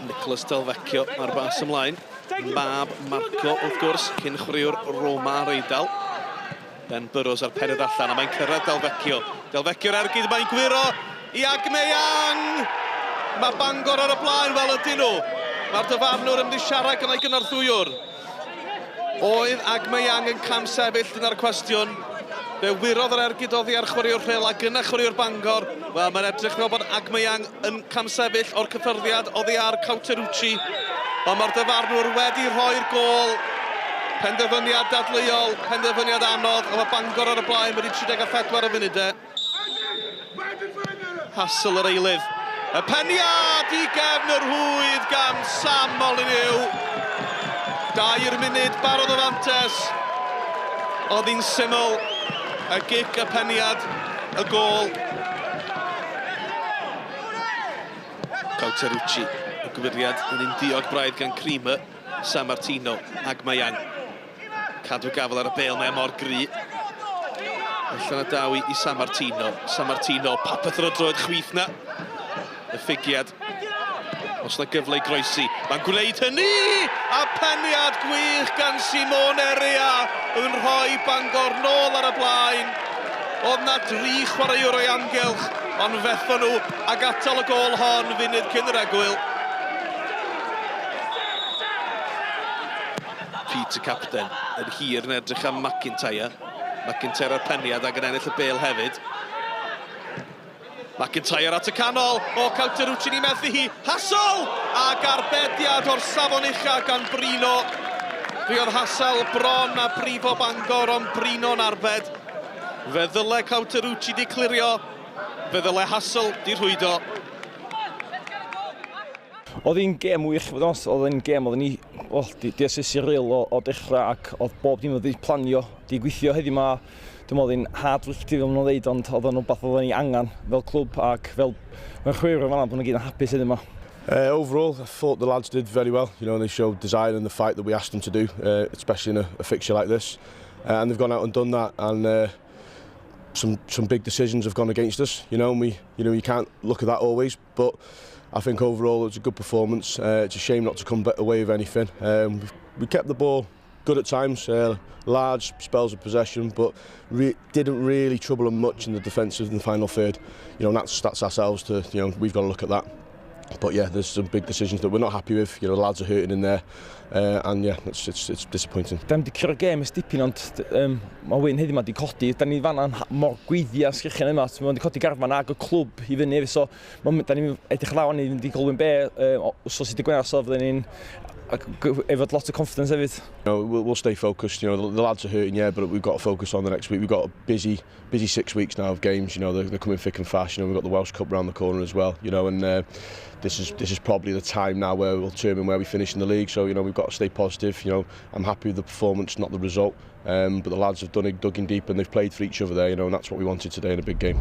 Nicholas Delvecchio ar bas ymlaen. Mab Marco, wrth gwrs, cyn chwaraewr Roma a'r Eidal. Ben Burrows ar pened allan, a mae'n cyrraedd Delvecchio. Delvecchio'r ergyd, mae'n gwyro i Agmeyang! Mae Bangor ar y blaen, fel ydyn nhw. Mae'r dyfarnwr yn mynd i siarad gyda'i gynorthwywr. Oedd Agmeyang yn camsefyll, dyna'r cwestiwn. Fe wyrodd yr ergyd oddi ar chwaraewr Rhyl ac yna chwaraewr Bangor. Wel, mae'n edrych fel bod Agmeyang yn camsefyll o'r cyffyrddiad oddi ar Cauterucci. Ond mae'r dyfarnwr wedi rhoi'r gôl. Penderfyniad dadleuol, penderfyniad anodd, ond mae Bangor ar y blaen wedi 34 o funudau. Hassel yr eilydd. Y peniad i gefn yr rhwyd gan Sam Molyneux. 2 munud barodd y fantes. Oedd hi'n syml. Y gic, y peniad, y gôl. Cauterucci, y gwyriad yn un diog braidd gan Creamer, San Martino, Agmayang. Cadw gafel ar y bêl, mae e mor gry. Allan a daw i San Martino. San Martino, popeth ar y droed chwith na. Y ffugiad. Os na gyfle i groesi. Mae'n gwneud hynny! A peniad gwych gan Simone Rea yn rhoi Bangor nôl ar y blaen. Oedd na dri chwaraewr o'i amgylch, ond fethon nhw ag atal y gôl hon funud cyn yr egwyl. Pete y capten yn hir yn edrych am McIntyre. McIntyre ar peniad ac yn ennill y bêl hefyd. McIntyre at y canol, o Cauterucci ni methu hi. Hassel! Ac arbediad o'r safon ucha gan Brino. Fe oedd Hassel bron a brifo Bangor, ond Brino'n arbed. Fe ddyle Cauterucci di clirio, fe ddyle Hassel di rhwydo. Oedd hi'n gêm wych, fod onest, oedd hi'n gêm, oedden ni, wel, di, di asesu real o, o dechrau ac oedd bob dim wedi planio, di gweithio heddiw ma, dwi'n meddwl hi'n hard work fel maen nhw'n dweud, ond oedd o'n rhywbeth oedden ni angen fel clwb ac fel mae'n chwaraewyr yn fan'na, bod nhw gyd yn hapus heddiw ma. Overall, I thought the lads did very well. You know, they showed desire and the fight that we asked them to do, especially in a fixture like this. And they've gone out and done that. And some big decisions have gone against us. You know, and we, you know, you can't look at that always. But I think overall it was a good performance. It's a shame not to come away with anything. We kept the ball good at times, large spells of possession, but didn't really trouble them much in the defensive in the final third. You know, and that's ourselves to, you know, we've got to look at that. But yeah, there's some big decisions that we're not happy with. You know, the lads are hurting in there, and yeah, it's disappointing. Da ni wedi curo'r gêm ers dipyn, ond mae win heddiw ma wedi codi. Da ni fanna'n mor gweiddi a sgrichian yma. Mae wedi codi garfan ag y clwb i fyny hefyd, so da ni'n edrych lawn i fynd i Colwyn Bay wsos i dy Gwener, so fydden ni'n efo lot of confidence hefyd. You know, we'll stay focused. You know, the lads are hurting, yeah, but we've got to focus on the next week. We've got a busy 6 weeks now of games. You know, they're coming thick and fast. You know, we've got the Welsh Cup round the corner as well. You know, and this is probably the time now where we'll determine where we finish in the league. So, you know, we've got to stay positive. You know, I'm happy with the performance, not the result. But the lads have done it, dug in deep, and they've played for each other there. You know, and that's what we wanted today in a big game.